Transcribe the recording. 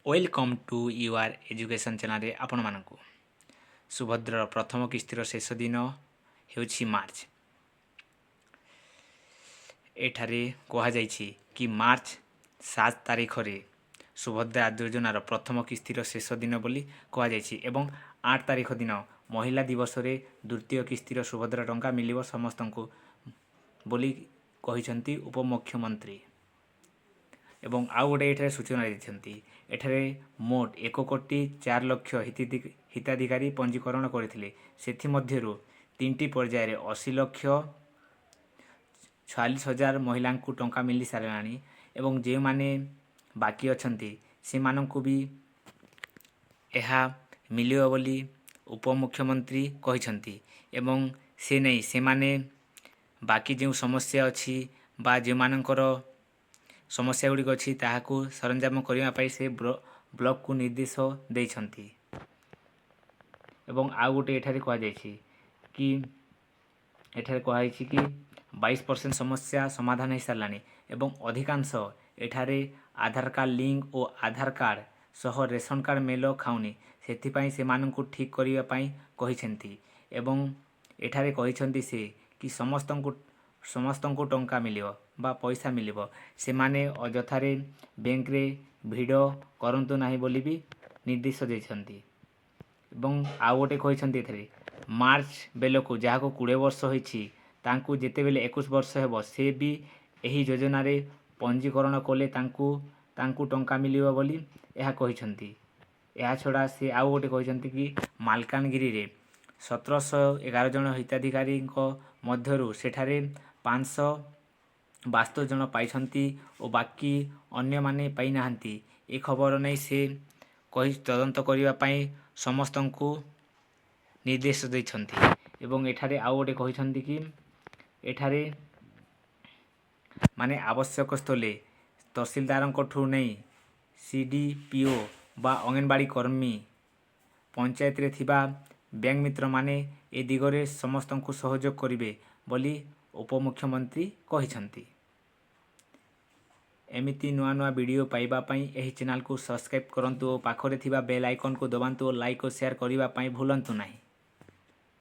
Welcome to your education ଚ୍ୟାନେଲ୍ରେ ଆପଣମାନଙ୍କୁ। ସୁଭଦ୍ରାର ପ୍ରଥମ କିସ୍ତିର ଶେଷ ଦିନ ହେଉଛି ମାର୍ଚ୍ଚ। ଏଠାରେ କୁହାଯାଇଛି କି ମାର୍ଚ୍ଚ 7 ତାରିଖରେ ସୁଭଦ୍ରା ଯୋଜନାର ପ୍ରଥମ କିସ୍ତିର ଶେଷ ଦିନ ବୋଲି କୁହାଯାଇଛି ଏବଂ 8 ତାରିଖ ଦିନ ମହିଳା ଦିବସରେ ଦ୍ୱିତୀୟ କିସ୍ତିର ସୁଭଦ୍ରା ଟଙ୍କା ମିଳିବ ସମସ୍ତଙ୍କୁ ବୋଲି କହିଛନ୍ତି ଉପମୁଖ୍ୟମନ୍ତ୍ରୀ। ଏବଂ ଆଉ ଗୋଟେ ଏଠାରେ ସୂଚନା ଦେଇଛନ୍ତି, ଏଠାରେ ମୋଟ 1 କୋଟି 4 ଲକ୍ଷ ହିତାଧିକାରୀ ପଞ୍ଜୀକରଣ କରିଥିଲେ। ସେଥିମଧ୍ୟରୁ ତିନିଟି ପର୍ଯ୍ୟାୟରେ 80,46,000 ମହିଳାଙ୍କୁ ଟଙ୍କା ମିଳିସାରିଲାଣି ଏବଂ ଯେଉଁମାନେ ବାକି ଅଛନ୍ତି, ସେମାନଙ୍କୁ ବି ଏହା ମିଳିବ ବୋଲି ଉପମୁଖ୍ୟମନ୍ତ୍ରୀ କହିଛନ୍ତି। ଏବଂ ସେ ନେଇ ସେମାନେ ବାକି ଯେଉଁ ସମସ୍ୟା ଅଛି ବା ଯେଉଁମାନଙ୍କର ସମସ୍ୟା ଗୁଡ଼ିକ ଅଛି, ତାହାକୁ ସରଞ୍ଜାମ କରିବା ପାଇଁ ସେ ବ୍ଲକକୁ ନିର୍ଦ୍ଦେଶ ଦେଇଛନ୍ତି। ଏବଂ ଆଉ ଗୋଟେ ଏଠାରେ କୁହାଯାଇଛି କି ଏଠାରେ କୁହାଯାଇଛି କି 22% ସମସ୍ୟା ସମାଧାନ ହୋଇସାରିଲାଣି ଏବଂ ଅଧିକାଂଶ ଏଠାରେ ଆଧାର କାର୍ଡ଼ ଲିଙ୍କ ଓ ଆଧାର କାର୍ଡ଼ ସହ ରେସନ କାର୍ଡ଼ ମେଳ ଖାଉନି, ସେଥିପାଇଁ ସେମାନଙ୍କୁ ଠିକ୍ କରିବା ପାଇଁ କହିଛନ୍ତି। ଏବଂ ଏଠାରେ କହିଛନ୍ତି ସେ କି ସମସ୍ତଙ୍କୁ ଟଙ୍କା ମିଳିବ ବା ପଇସା ମିଳିବ, ସେମାନେ ଅଯଥାରେ ବ୍ୟାଙ୍କରେ ଭିଡ଼ କରନ୍ତୁ ନାହିଁ ବୋଲି ବି ନିର୍ଦ୍ଦେଶ ଦେଇଛନ୍ତି। ଏବଂ ଆଉ ଗୋଟେ କହିଛନ୍ତି, ଏଥିରେ ମାର୍ଚ୍ଚ ବେଳକୁ ଯାହାକୁ 20 ବର୍ଷ ହୋଇଛି, ତାଙ୍କୁ ଯେତେବେଳେ 21 ବର୍ଷ ହେବ, ସେ ବି ଏହି ଯୋଜନାରେ ପଞ୍ଜୀକରଣ କଲେ ତାଙ୍କୁ ଟଙ୍କା ମିଳିବ ବୋଲି ଏହା କହିଛନ୍ତି। ଏହାଛଡ଼ା ସେ ଆଉ ଗୋଟେ କହିଛନ୍ତି କି ମାଲକାନଗିରିରେ 1711 ଜଣ ହିତାଧିକାରୀଙ୍କ ମଧ୍ୟରୁ ସେଠାରେ 572 ଜଣ ପାଇଛନ୍ତି ଓ ବାକି ଅନ୍ୟମାନେ ପାଇନାହାନ୍ତି। ଏ ଖବର ନେଇ ସେ କହି ତଦନ୍ତ କରିବା ପାଇଁ ସମସ୍ତଙ୍କୁ ନିର୍ଦ୍ଦେଶ ଦେଇଛନ୍ତି। ଏବଂ ଏଠାରେ ଆଉ ଗୋଟେ କହିଛନ୍ତି କି ଏଠାରେ ମାନେ ଆବଶ୍ୟକ ସ୍ଥଳେ ତହସିଲଦାରଙ୍କଠୁ ନେଇ ସିଡିପିଓ ବା ଅଙ୍ଗନବାଡ଼ି କର୍ମୀ, ପଞ୍ଚାୟତରେ ଥିବା ବ୍ୟାଙ୍କ ମିତ୍ରମାନେ ଏ ଦିଗରେ ସମସ୍ତଙ୍କୁ ସହଯୋଗ କରିବେ ବୋଲି ଉପମୁଖ୍ୟମନ୍ତ୍ରୀ କହିଛନ୍ତି। ଏମିତି ନୂଆ ନୂଆ ଭିଡ଼ିଓ ପାଇବା ପାଇଁ ଏହି ଚ୍ୟାନେଲକୁ ସବସ୍କ୍ରାଇବ୍ କରନ୍ତୁ ଓ ପାଖରେ ଥିବା ବେଲ୍ ଆଇକନ୍କୁ ଦବାନ୍ତୁ ଓ ଲାଇକ୍ ଓ ସେୟାର କରିବା ପାଇଁ ଭୁଲନ୍ତୁ ନାହିଁ।